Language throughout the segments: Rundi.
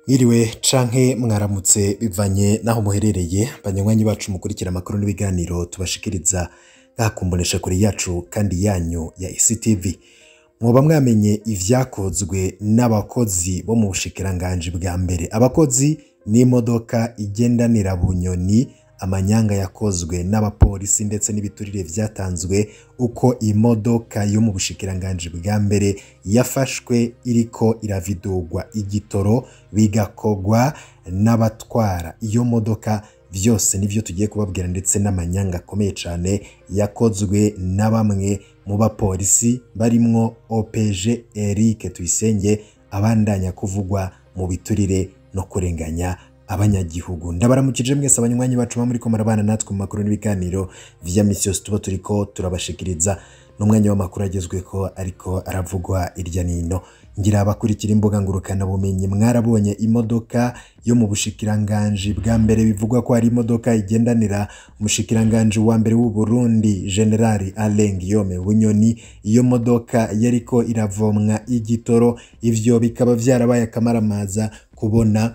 Mwiriwe canke mwaramutse bivanye naho muherereye, banywanyi bacu mukurikira amakuru n'ibiganiro tubashikiriza ngaha ku mboneshakure yacu kandi yanyu ya ICTV. Mwoba mwamenye ivyakozwe n'abakozi bo mu bushikiranganji bwa mbere. Abakozi n'imodoka igendanira Bunyoni, amanyanga yakozwe n'abapolisi ndetse n'ibiturire vyatanzwe uko imodoka yo mu bushikiranganji bwa mbere yafashwe iriko iravidurwa igitoro, bigakogwa n'abatwara iyo modoka. Vyose nivyo tugiye kubabwira, ndetse n'amanyanga akomeye cane yakozwe na bamwe mu bapolisi barimwo OPG Eric Tuyisenge, abandanya kuvugwa mu biturire no kurenganya abanyagihugu. Ndabaramukije mwese abanywanyi bacu muriko murabana natwe mu makuru n'ibiganiro vya misi yose tuba turiko turabashikiriza n'umwanya w'amakuru agezweko ariko aravugwa irya nino. Ngira abakurikira imbuga ngurukana bumenyi mwarabonye imodoka yo mu bushikiranganji bwa mbere, bivugwa ko ari imodoka igendanira umushikiranganji wa mbere w'u Burundi General Alain Guillaume Bunyoni. Iyo modoka yariko iravomwa igitoro, ivyo bikaba vyarabaye akamaramaza kubona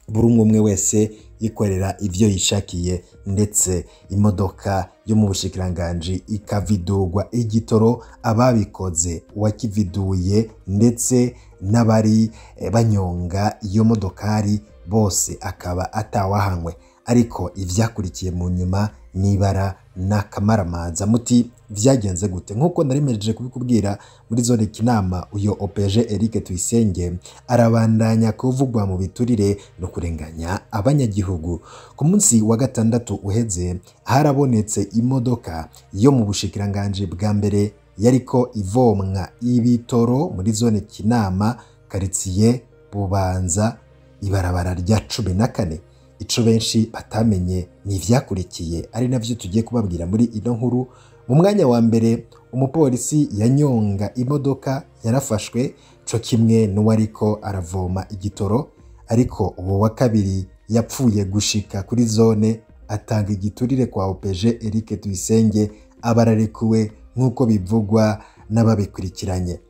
buri umwe wese yikorera ivyo yishakiye, ndetse imodoka yo mu bushikiranganji ikavidurwa igitoro. Ababikoze, uwakividuye ndetse n'abari banyonga iyo modokari bose akaba atawahanywe. Ariko ivyakurikiye mu nyuma n'ibara n'akamaramaza. Muti vyagenze gute? Nkuko narimejeje kubikubwira, muri zone Kinama uyo OPG Eric Tuyisenge arabandanya kuvugwa mu biturire no kurenganya abanyagihugu. Ku munsi wa gatandatu uheze harabonetse imodoka yo mu bushikiranganji bwa mbere yariko ivomwa ibitoro muri zone Kinama, karitsiye Bubanza, ibarabara rya 14. Ico benshi batamenye ni ivyakurikiye, ari navyo tugiye kubabwira muri ino nkuru. Mu mwanya wa mbere, umupolisi yanyonga imodoka yarafashwe co kimwe n'uwariko aravoma igitoro, ariko uwo wa kabiri yapfuye gushika kuri zone atanga igiturire kwa OPG Eric Tuyisenge, abararekuwe nk'uko bivugwa n'ababikurikiranye.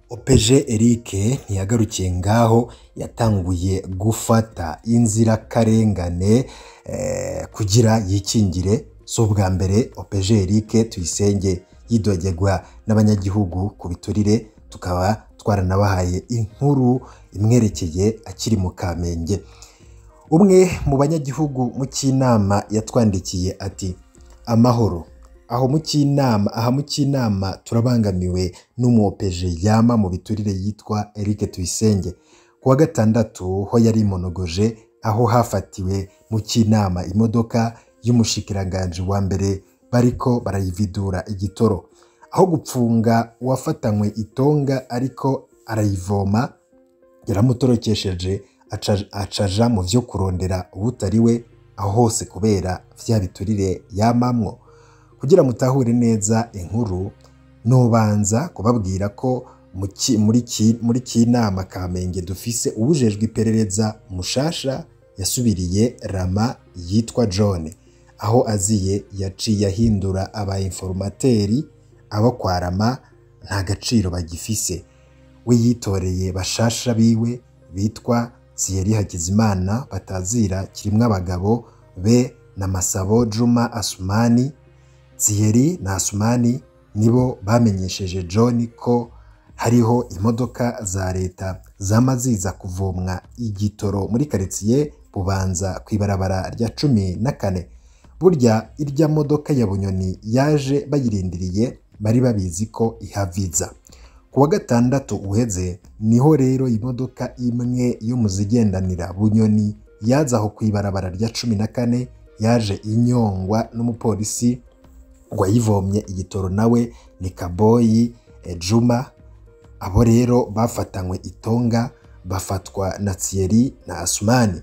OPG Eric ntiyagarukiye ngaho, yatanguye gufata inzirakarengane kugira yikingire. Si ubwa mbere OPG Eric Tuyisenge yidogerwa n'abanyagihugu ku biturire, tukaba twaranabahaye inkuru imwerekeye akiri mu Kamenge. Umwe mu banyagihugu mu Kinama yatwandikiye ati: "Amahoro aho mu Kinama, aha mu Kinama turabangamiwe n'umu OPG yama mu biturire yitwa Eric Tuyisenge. Ku wa gatandatu ho yari monogoje aho hafatiwe mu Kinama imodoka y'umushikiranganji wa mbere bariko barayividura igitoro. Aho gupfunga uwafatanywe itonga ariko arayivoma, yaramutorokesheje acaja mu vyo kurondera uwutari we, aho hose kubera vya biturire yamamwo." Kugira mutahure neza inkuru, nobanza kubabwira ko muri Kinama Kamenge dufise uwujejwe iperereza mushasha yasubiriye Rama yitwa John. Aho aziye yaciye ahindura aba informateri abo kwa Rama nta gaciro bagifise. We yitoreye bashasha biwe bitwa Thierry Hakizimana batazira kirimwo abagabo be na Masabo Juma Asumani. Thierry na Asumani nibo bamenyesheje John ko hariho imodoka za leta zama ziza kuvomwa igitoro muri karitsiye Bubanza kw'ibarabara rya 14. Burya irya modoka ya Bunyoni yaje bayirindiriye, bari babizi ko ihaviza. Ku wa gatandatu uheze niho rero imodoka imwe yo mu zigendanira Bunyoni yaza aho kw'ibarabara rya 14, yaje inyongwa n'umupolisi wayivomye igitoro, nawe ni Kaboyi Juma. Abo rero bafatanywe itonga bafatwa na Thierry na Asumani.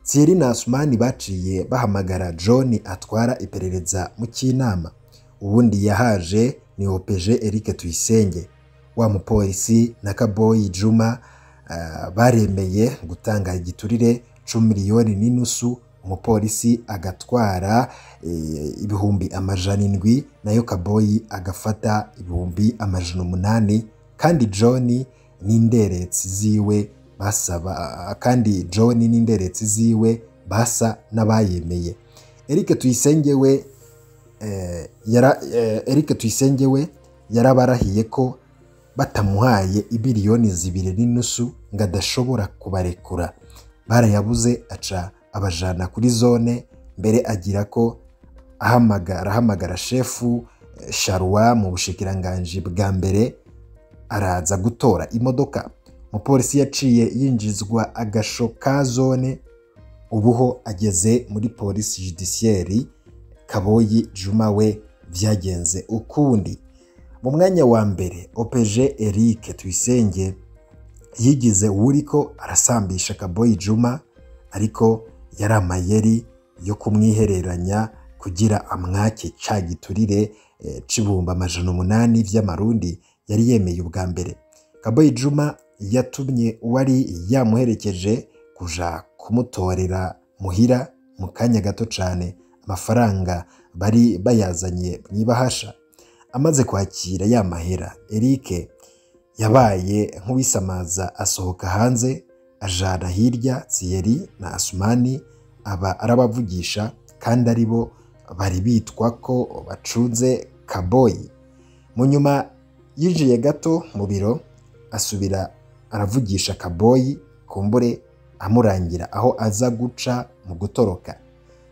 Thierry na Asumani baciye bahamagara John atwara iperereza mu Kinama. Ubundi yahaje ni OPG Eric Tuyisenge. Wa mupolisi na Kaboyi Juma baremeye gutanga igiturire 10,5 miliyoni, umupolisi agatwara 700,000, nayo Kaboyi agafata 800,000, kandi John n'inderetsi ziwe basaba kandi John n'inderetsi ziwe basa n'abayemeye. Eric Tuyisenge we Eric Tuyisenge we yarabarahiye ko batamuhaye 2.5 miliyoni ngo adashobora kubarekura. Barayabuze, aca abajana kuri zone. Mbere agira ko arahamagara shefu Sharwa mu bushikiranganji bwa mbere, araza gutora imodoka. Umupolisi yaciye yinjizwa agasho ka zone, ubuho ageze muri polisi judiciaire. Kaboyi Juma we vyagenze ukundi. Mu mwanya wa mbere, OPG Eric Tuyisenge yigize uwuriko arasambisha Kaboyi Juma, ariko yari amayeri yo kumwihereranya kugira amwake ca giturire c'800,000 vy'amarundi yari yemeye ubwa mbere. Kaboyi Juma yatumye uwari yamuherekeje kuja kumutorera muhira. Mu kanya gato cane amafaranga bari bayazanye mw'ibahasha. Amaze kwakira ya mahera, Eric yabaye nk'uwisamaza, asohoka hanze, ajana hirya Thierry na Asumani, aba arabavugisha kandi aribo bari bitwa ko bacunze Kaboyi. Mu nyuma yinjiye gato mu biro, asubira aravugisha Kaboyi, kumbure amurangira aho aza guca mu gutoroka.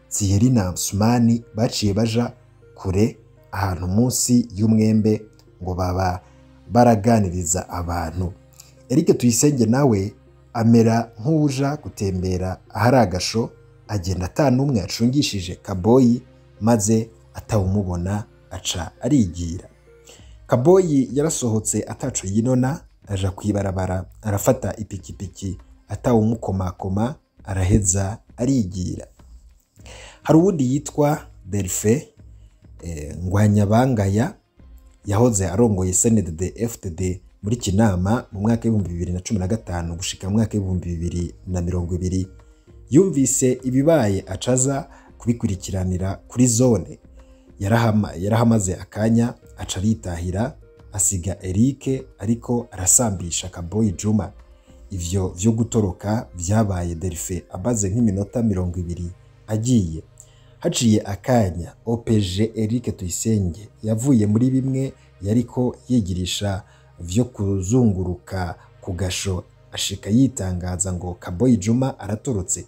Thierry na Asumani baciye baja kure ahantu munsi y'umwembe ngo baba baraganiriza abantu. Eric Tuyisenge nawe amera nk'uwuja gutembera ahari agasho, agenda ata n'umwe acungishije Kaboyi, maze atawumubona aca arigira. Kaboyi yarasohotse ataco yinona, aja kwibarabara, arafata ipikipiki atawumukomakoma, araheza arigira. Hari uwundi yitwa Delphin Ngwanyabangaya yahoze arongoye CNDD FDD muri Kinama mu mwaka w'2015 gushika mu mwaka w'2020. Yumvise ibibaye, acaza kubikurikiranira kuri zone. Yarahamaze akanya, aca aritahira, asiga Eric ariko arasambisha Kaboyi Juma. Ivyo vyo gutoroka vyabaye Delphin amaze nk'iminota 20 agiye. Haciye akanya, OPG Eric Tuyisenge yavuye muri bimwe yariko yigirisha vyo kuzunguruka ku gasho, ashika yitangaza ngo Kaboyi Juma aratorotse.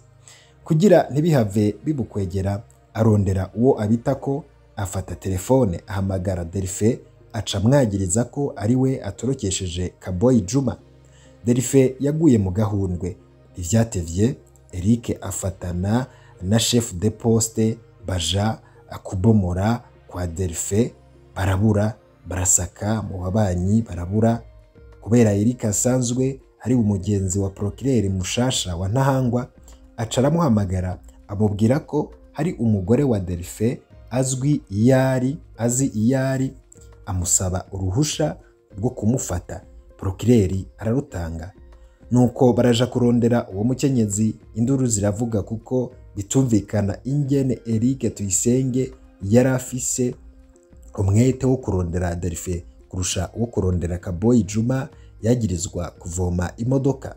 Kugira ntibihave bibukwegera, arondera uwo abitako, afata telefone, ahamagara Delphin, aca amwagiriza ko ari we atorokesheje Kaboyi Juma. Delphin yaguye mu gahundwe. Ntivyatevye, Eric afatana na chef de poste baja kubomora kwa Delphin, barabura, barasaka mu babanyi, barabura. Kubera Eric asanzwe ari umugenzi wa procureur mushasha wa Ntahangwa, aca aramuhamagara, amubwira ko hari umugore wa Delphin azwi iyari, azi iyari, amusaba uruhusha rwo kumufata. Procureur ararutanga, nuko baraja kurondera uwo mukenyezi. Induru ziravuga kuko bitumvikana ingene Eric Tuyisenge yari afise umwete wo kurondera Delphin kurusha uwo kurondera Kaboyi Juma yagirizwa kuvoma imodoka.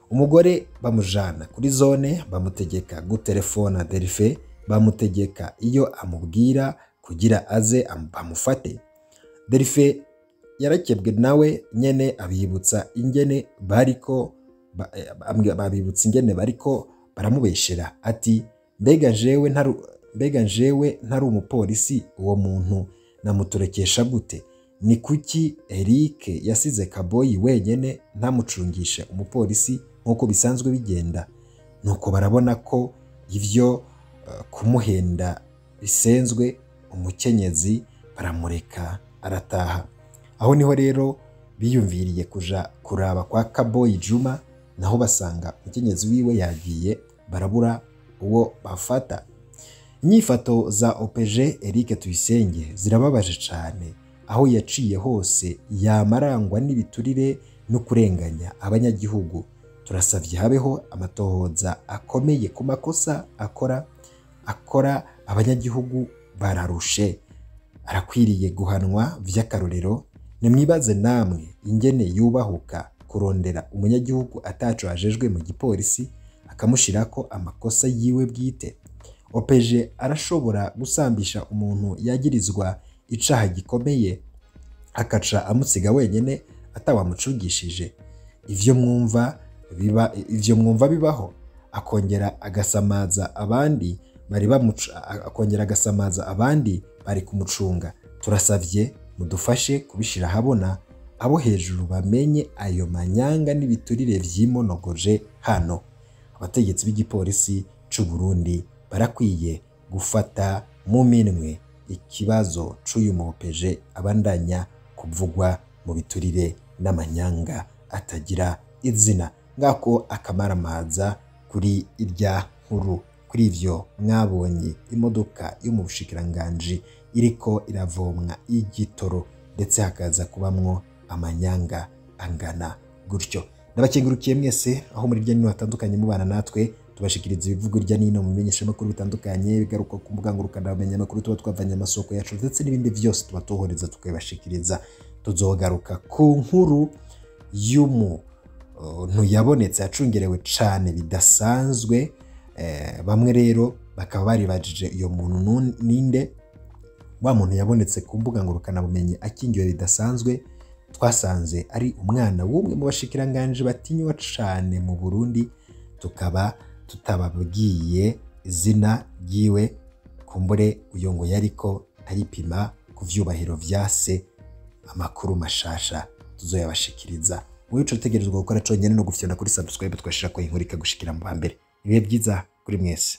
Umugore bamujana kuri zone, bamutegeka gutelefona Delphin, bamutegeka iyo amubwira kugira aze bamufate. Delphin yarakebwe nawe nyene, abibutsa ingene bariko babibutsa ingene bariko baramubeshera, ati: Mbega jewe ntari umupolisi, uwo muntu namutorekesha gute? Ni kuki Eric yasize Kaboyi wenyene, ntamucungishe umupolisi nk'uko bisanzwe bigenda?" Nuko barabona ko ivyo kumuhenda bisenzwe, umukenyezi baramureka arataha. Aho niho rero biyumviriye kuja kuraba kwa Kaboyi Juma, naho basanga umukenyezi wiwe yagiye, barabura uwo bafata. Inyifato za OPG Eric Tuyisenge zirababaje cane. Aho yaciye hose yamarangwa n'ibiturire no kurenganya abanyagihugu. Turasavye habeho amatohoza akomeye ku makosa akora. Abanyagihugu bararushe, arakwiriye guhanwa vy'akarorero. Nimwibaze namwe ingene yubahuka. kurondera umunyagihugu ataco ajejwe mu gipolisi akamushirako amakosa yiwe bwite? OPG arashobora gusambisha umuntu yagirizwa icaha gikomeye akaca amusiga wenyene atawamucungishije? Ivyo mwumva biba, ivyo mwumva bibaho? Akongera agasamaza abandi bari bamuca, akongera agasamaza abandi bari kumucunga. Turasavye mudufashe kubishira habona, abo hejuru bamenye ayo manyanga n'ibiturire vyimonogoje hano. Abategetsi b'igipolisi c'u Burundi barakwiye gufata mu minwe ikibazo c'uyu mu OPG abandanya kuvugwa mu biturire n'amanyanga atagira izina. Ngako akamaramaza kuri irya nkuru. Kuri ivyo mwabonye imodoka yo mu bushikiranganji iriko iravomwa igitoro, ndetse hakaza kubamwo amanyanga angana gutyo. Ndabakengurukiye mwese aho muri irya nino hatandukanye mubana natwe, tubashikiriza ibivugo irya nino mu bimenyeshamakuru bitandukanye bigaruka ku mbuga ngurukanabumenyi, amakuru tuba twavanye amasoko yacu ndetse n'ibindi vyose tuba tuhohereza tukabibashikiriza. Tuzogaruka ku nkuru y'umuntu yabonetse acungerewe cane bidasanzwe. Bamwe rero bakaba baribajije iyo muntu ninde, wa muntu yabonetse ku mbuga ngurukanabumenyi akingiwe bidasanzwe. Twasanze ari umwana w'umwe mu bashikiranganje batinywa cane mu Burundi, tukaba tutababwiye izina ryiwe, kumbure uyo ngo yariko aripima ku vyubahiro vya se. Amakuru mashasha tuzoyabashikiriza. Wewe ico utegerezwa gukora conyene no gufyona kuri subscribe, twashira ko inkuru ikagushikira mu bambere. Ibihe byiza kuri mwese.